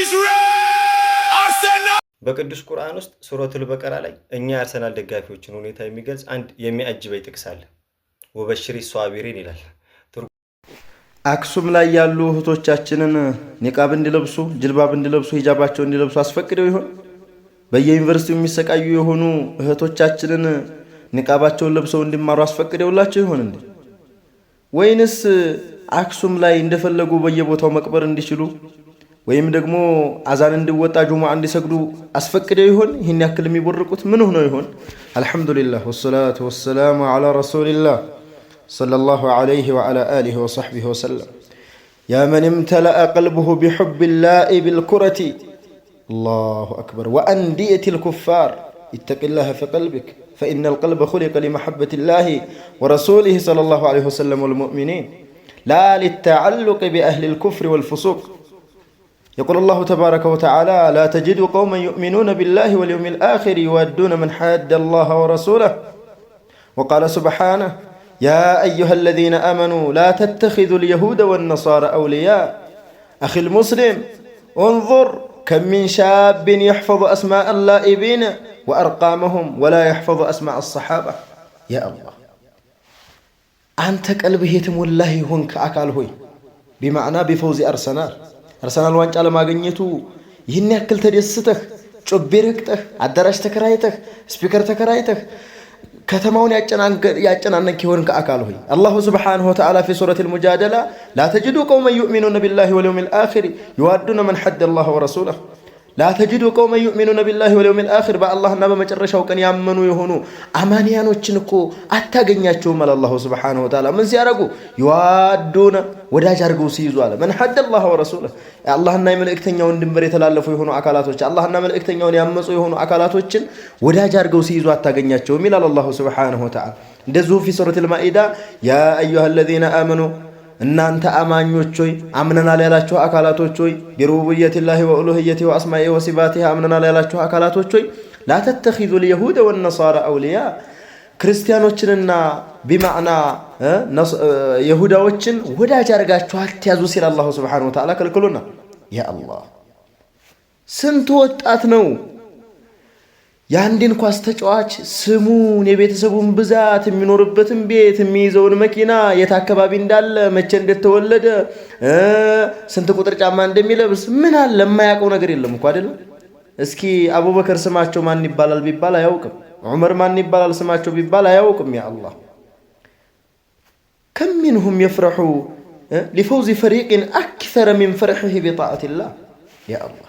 is red! Arsenal! በቅዱስ ቁርአን ውስጥ ሱረቱል በቀራ ላይ እኛ የአርሰናል ደጋፊዎችን ሁኔታ የሚገልጽ አንድ የሚያጅበኝ ጥቅስ አለ። وبشر الصابرين ይላል። አክሱም ላይ ያሉ እህቶቻችንን ኒቃብ እንዲለብሱ፣ ጅልባብ እንዲለብሱ፣ ሂጃባቸው እንዲለብሱ አስፈቅደው ይሆን? በየዩኒቨርሲቲው የሚሰቃዩ የሆኑ እህቶቻችንን ኒቃባቸውን ለብሰው እንዲማሩ አስፈቅደውላቸው ይሆን እንዴ? ወይንስ አክሱም ላይ እንደፈለጉ በየቦታው መቅበር እንዲችሉ ወይም ደግሞ አዛን እንዲወጣ ጁሙዓ እንዲሰግዱ አስፈቅደው ይሆን? ይህን ያክል የሚቦርቁት ምን ሆነው ይሆን? الحمد لله والصلاة والسلام على رسول الله صلى الله عليه وعلى آله وصحبه وسلم። يا من امتلأ قلبه بحب لاعبي الكرة، الله أكبر، وأندية الكفار، اتق الله في قلبك، فإن القلب خلق لمحبة الله ورسوله صلى الله عليه وسلم والمؤمنين، لا للتعلق بأهل الكفر والفسوق። يقول الله تبارك وتعالى: لا تجد قوما يؤمنون بالله واليوم الآخر يوادون من حاد الله ورسوله። وقال سبحانه: يا أيها الذين آمنوا لا تتخذوا اليهود والنصارى أولياء። أخي المسلم، انظر كم من شاب يحفظ أسماء اللاعبين وأرقامهم ولا يحفظ أسماء الصحابة። يا الله፣ አንተ ቀልብህ የተሞላህ የሆንክ አካል ሆይ፣ بمعنى بفوز أرسنال፣ አርሰናል ዋንጫ ለማግኘቱ ይህን ያክል ተደስተህ፣ ጮቤ ረግጠህ፣ አዳራሽ ተከራይተህ፣ speaker ተከራይተህ ከተማውን ያጨናነቅ የሆንክ አካል ሆይ፣ الله سبحانه وتعالى في سورة المجادلة: لا تجد قوما يؤمنون بالله واليوم الآخر يوادون من حاد الله ورسوله። لا تجد قوما يؤمنون بالله واليوم الآخر፣ በአላህና በመጨረሻው ቀን ያመኑ የሆኑ አማንያኖችን እኮ አታገኛቸውም አለ الله سبحانه وتعالى። ምን ሲያደርጉ? يوادون፣ ወዳጅ አድርገው ሲይዙ አለ፣ من حاد الله ورسوله፣ አላህና የመልእክተኛውን ድንበር የተላለፉ የሆኑ አካላቶች፣ አላህና መልእክተኛውን ያመፁ የሆኑ አካላቶችን ወዳጅ አድርገው ሲይዙ አታገኛቸውም ይላል الله سبحانه وتعالى። እንደዚሁ في سورة المائدة: يا أيها الذين آمنوا፣ እናንተ አማኞች ሆይ፣ አምነናል ያላችሁ አካላቶች ሆይ፣ بربوبية الله وألوهيته وأسمائه وصفاته አምነናል ያላችሁ አካላቶች ሆይ፣ لا تتخذوا اليهود والنصارى أولياء፣ ክርስቲያኖችንና بمعنى የሁዳዎችን ወዳጅ አድርጋችሁ አትያዙ ሲል الله سبحانه وتعالى ከልክሎና። يا الله፣ ስንት ወጣት ነው የአንድን ኳስ ተጫዋች ስሙን፣ የቤተሰቡን ብዛት፣ የሚኖርበትን ቤት፣ የሚይዘውን መኪና፣ የት አካባቢ እንዳለ፣ መቼ እንደተወለደ፣ ስንት ቁጥር ጫማ እንደሚለብስ፣ ምን አለ የማያውቀው ነገር የለም እኮ፣ አይደለም? እስኪ አቡበከር ስማቸው ማን ይባላል ቢባል አያውቅም። ዑመር ማን ይባላል ስማቸው ቢባል አያውቅም። يا الله፣ كم منهم يفرح لفوز فريق أكثر من فرحه بطاعة الله። يا الله፣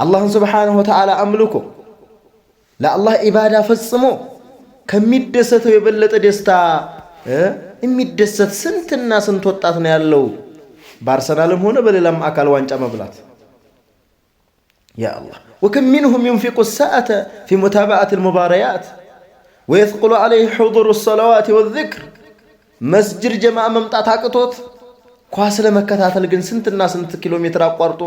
አላህን سبحانه وتعالى አምልኮ ለአላህ ኢባዳ ፈጽሞ ከሚደሰተው የበለጠ ደስታ የሚደሰት ስንትና ስንት ወጣት ነው ያለው በአርሰናልም ሆነ በሌላም አካል ዋንጫ መብላት። يا الله፣ وكم منهم ينفق الساعة في متابعة المباريات ويثقل عليه حضور الصلوات والذكر። መስጅድ ጀማዓ መምጣት አቅቶት ኳስ ለመከታተል ግን ስንትና ስንት ኪሎ ሜትር አቋርጦ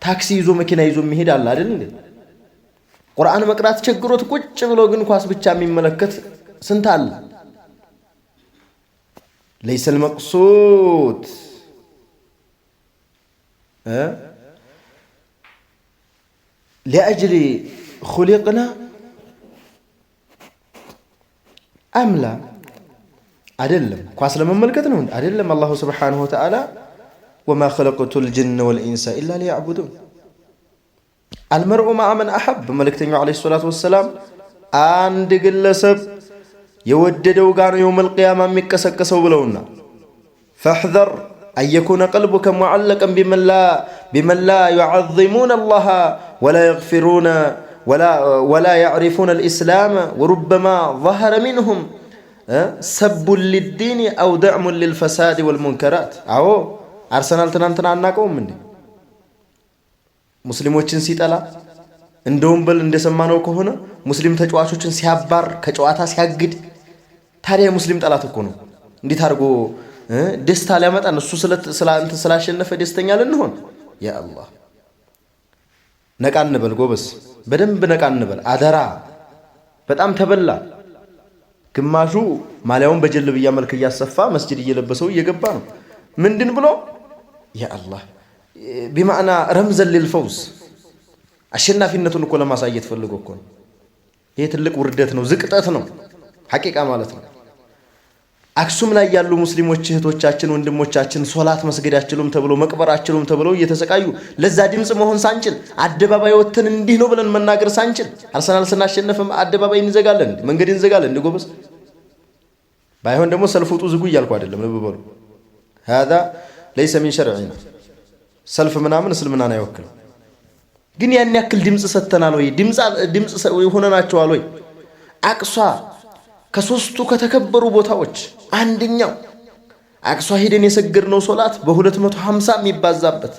ታክሲ ይዞ፣ መኪና ይዞ የሚሄድ አለ፣ አይደል እንዴ? ቁርአን መቅራት ቸግሮት ቁጭ ብሎ ግን ኳስ ብቻ የሚመለከት ስንት አለ? ليس المقصود لأجل خلقنا أم لا؟ አይደለም። ኳስ ለመመልከት ነው አይደለም። الله سبحانه وتعالى: وما خلقت الجن والإنس إلا ليعبدون። المرء مع من أحب። መልእክተኛው عليه الصلاة والسلام አንድ ግለሰብ የወደደው ጋር ነው يوم القيامة የሚቀሰቀሰው ብለውና፣ فاحذر أن يكون قلبك معلقا بمن لا يعظمون الله ولا يغفرون ولا يعرفون الإسلام، وربما ظهر منهم سب للدين أو دعم للفساد والمنكرات። አዎ፣ አርሰናል ትናንትና አናውቀውም እንዴ? ሙስሊሞችን ሲጠላ፣ እንደውም በል እንደሰማነው ከሆነ ሙስሊም ተጫዋቾችን ሲያባር፣ ከጨዋታ ሲያግድ፣ ታዲያ የሙስሊም ጠላት እኮ ነው። እንዴት አድርጎ ደስታ ሊያመጣን፣ እሱ ስላሸነፈ ደስተኛ ልንሆን? يا الله፣ ነቃ እንበል ጎበዝ፣ በደንብ ነቃ እንበል አደራ። በጣም ተበላ። ግማሹ ማሊያውን በጀልብያ መልክ እያሰፋ መስጅድ እየለበሰው እየገባ ነው። ምንድን ብሎ? يا الله። بمعنى رمزا للفوز አሸናፊነቱን እኮ ለማሳየት ፈልጎ እኮ ነው። ይሄ ትልቅ ውርደት ነው፣ ዝቅጠት ነው፣ حقيقة ማለት ነው። አክሱም ላይ ያሉ ሙስሊሞች እህቶቻችን፣ ወንድሞቻችን ሶላት መስገድ አችሉም ተብሎ፣ መቅበር አችሉም ተብለው እየተሰቃዩ፣ ለዛ ድምፅ መሆን ሳንችል፣ አደባባይ ወጥተን እንዲህ ነው ብለን መናገር ሳንችል፣ አርሰናል ስናሸነፍም አደባባይ እንዘጋለን፣ መንገድ እንዘጋለን። እንደ ጎበዝ ባይሆን ደግሞ ሰልፍ ውጡ ዝጉ እያልኩ አይደለም። ልብ በሉ፣ هذا ليس من شرعنا። ሰልፍ ምናምን እስልምናን አይወክልም። ግን ያን ያክል ድምፅ ሰጥተናል ወይ? ድምፅ ሆነናቸዋል ወይ? አቅሷ ከሶስቱ ከተከበሩ ቦታዎች አንደኛው አቅሷ ሄደን የሰገድነው ሶላት በ250 የሚባዛበት፣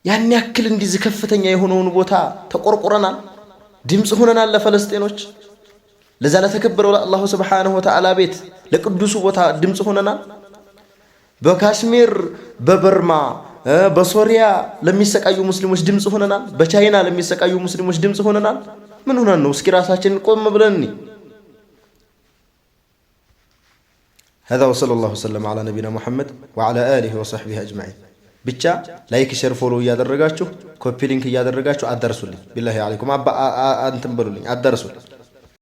ያን ያክል እንዲህ ከፍተኛ የሆነውን ቦታ ተቆርቁረናል፣ ድምፅ ሆነናል ለፈለስጤኖች፣ ለዛ ለተከበረው ለአላሁ سبحانه وتعالى ቤት፣ ለቅዱሱ ቦታ ድምፅ ሆነናል። በካሽሚር፣ በበርማ፣ በሶሪያ ለሚሰቃዩ ሙስሊሞች ድምፅ ሆነናል። በቻይና ለሚሰቃዩ ሙስሊሞች ድምፅ ሆነናል። ምን ሆነን ነው? እስኪ ራሳችንን ቆም ብለን እኒ هذا وصلى الله وسلم على نبينا محمد وعلى آله وصحبه أجمعين። ብቻ like፣ share፣ follow እያደረጋችሁ፣ copy link እያደረጋችሁ አዳርሱልኝ። بالله عليكم እንትን በሉልኝ፣ አዳርሱልኝ።